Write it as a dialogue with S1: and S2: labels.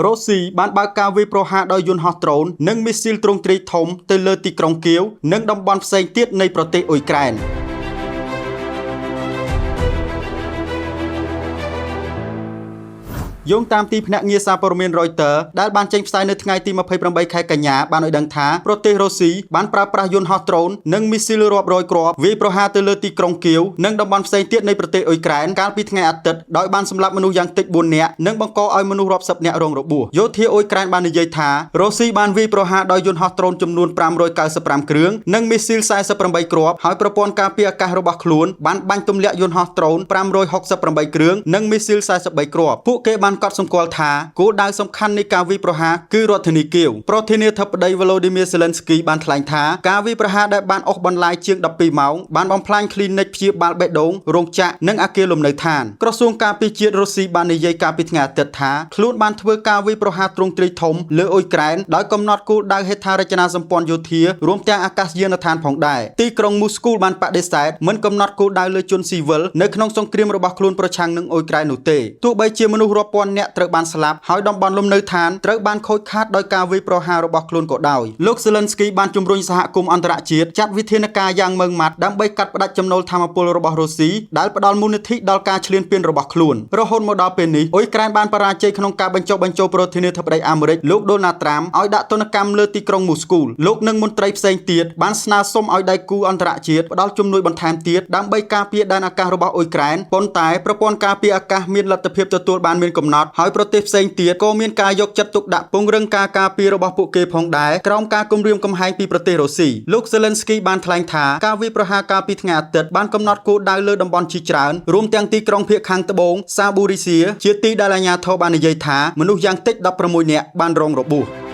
S1: រុស្ស៊ីបានបើកការវាយប្រហារដោយយន្តហោះដ្រូននិងមីស៊ីលទ្រង់ទ្រាយធំទៅលើទីក្រុងគៀវនិងតំបន់ផ្សេងទៀតនៃប្រទេសអ៊ុយក្រែន។ យោងតាមទីភ្នាក់ងារសារព័ត៌មាន Reuters ដែលបានចេញផ្សាយនៅថ្ងៃទី28ខែកញ្ញាបានឲ្យដឹងថាប្រទេសរុស្ស៊ីបានប្រើប្រាស់យន្តហោះដ្រូននិងមីស៊ីលរាប់រយគ្រាប់វាយប្រហារទៅលើទីក្រុងគៀវនិងតំបន់ផ្សេងទៀតនៃប្រទេសអ៊ុយក្រែនកាលពីថ្ងៃអាទិត្យដោយបានសម្លាប់មនុស្សយ៉ាងតិច4នាក់និងបង្កឲ្យមនុស្សរាប់សិបនាក់រងរបួសយោធាអ៊ុយក្រែនបាននិយាយថារុស្ស៊ីបានវាយប្រហារដោយយន្តហោះដ្រូនចំនួន595គ្រឿងនិងមីស៊ីល48គ្រាប់ហើយប្រព័ន្ធការពារអាកាសរបស់ខ្លួនបានបាញ់ទម្លាក់យន្តហោះដ្រូន568គ្រឿងនិងមីស៊ីល43គ្រាប់ពួកគេបានកត់សម្គាល់ថាគោលដៅសំខាន់នៃការវាយប្រហារគឺរដ្ឋធានីគៀវប្រធានាធិបតី Volodymyr Zelensky បានថ្លែងថាការវាយប្រហារដែលបានអូសបន្លាយជាង12ម៉ោងបានបំផ្លាញគ្លីនិកព្យាបាលបេះដូងរោងចក្រនិងអគារលំនៅឋានក្រសួងការពារជាតិរុស្ស៊ីបាននិយាយកាលពីថ្ងៃអាទិត្យថាខ្លួនបានធ្វើការវាយប្រហារទ្រង់ទ្រាយធំលើអ៊ុយក្រែនដោយកំណត់គោលដៅហេដ្ឋារចនាសម្ព័ន្ធយោធារួមទាំងអាកាសយានដ្ឋានផងដែរទីក្រុងមូស្គូបានបដិសេធមិនកំណត់គោលដៅលើជនស៊ីវិលនៅក្នុងសង្គ្រាមរបស់ខ្លួនប្រឆាំងនឹងអ៊ុយក្រែននោះទេទោះបីជាមនុស្សរាប់ពាន់នាក់ត្រូវបានស្លាប់ហើយតំបន់លំនៅឋានត្រូវបានខូចខាតដោយការវាយប្រហាររបស់ខ្លួនក៏ដោយលោកសេលិនស្គីបានជំរុញសហគមន៍អន្តរជាតិចាត់វិធានការយ៉ាងម៉ឺងម៉ាត់ដើម្បីកាត់ផ្តាច់ចំណូលថាមពលរបស់រុស្ស៊ីដែលផ្ដល់មូលនិធិដល់ការឈ្លានពានរបស់ខ្លួនរហូតមកដល់ពេលនេះអ៊ុយក្រែនបានបរាជ័យក្នុងការបញ្ចុះបញ្ចូលប្រធានាធិបតីអាមេរិកលោកដូណាល់ត្រាំឲ្យដាក់ទណ្ឌកម្មលើទីក្រុងមូស្គូលោកនិងមន្ត្រីផ្សេងទៀតបានស្នើសុំឲ្យដៃគូអន្តរជាតិផ្ដល់ជំនួយបន្ថែមទៀតដើម្បីការពារដែនអាកាសរបស់អ៊ុយក្រែនប៉ុន្តែប្រព័ន្ធការពារអាកាសមានលទ្ធភាពទទួលបានមានកំណត់ហើយប្រទេសផ្សេងទៀតក៏មានការយកចិត្តទុកដាក់ពង្រឹងការការពាររបស់ពួកគេផងដែរក្រោមការគំរាមកំហែងពីប្រទេសរុស្ស៊ីលោកសេលិនស្គីបានថ្លែងថាការវាយប្រហារកាលពីថ្ងៃអាទិត្យបានកំណត់គោលដៅលើតំបន់ជាច្រើនរួមទាំងទីក្រុងភាគខាងត្បូងសាប៊ូរីសៀជាទីដែលអាជ្ញាធរបាននិយាយថាមនុស្សយ៉ាងតិច16នាក់បានរងរបួស។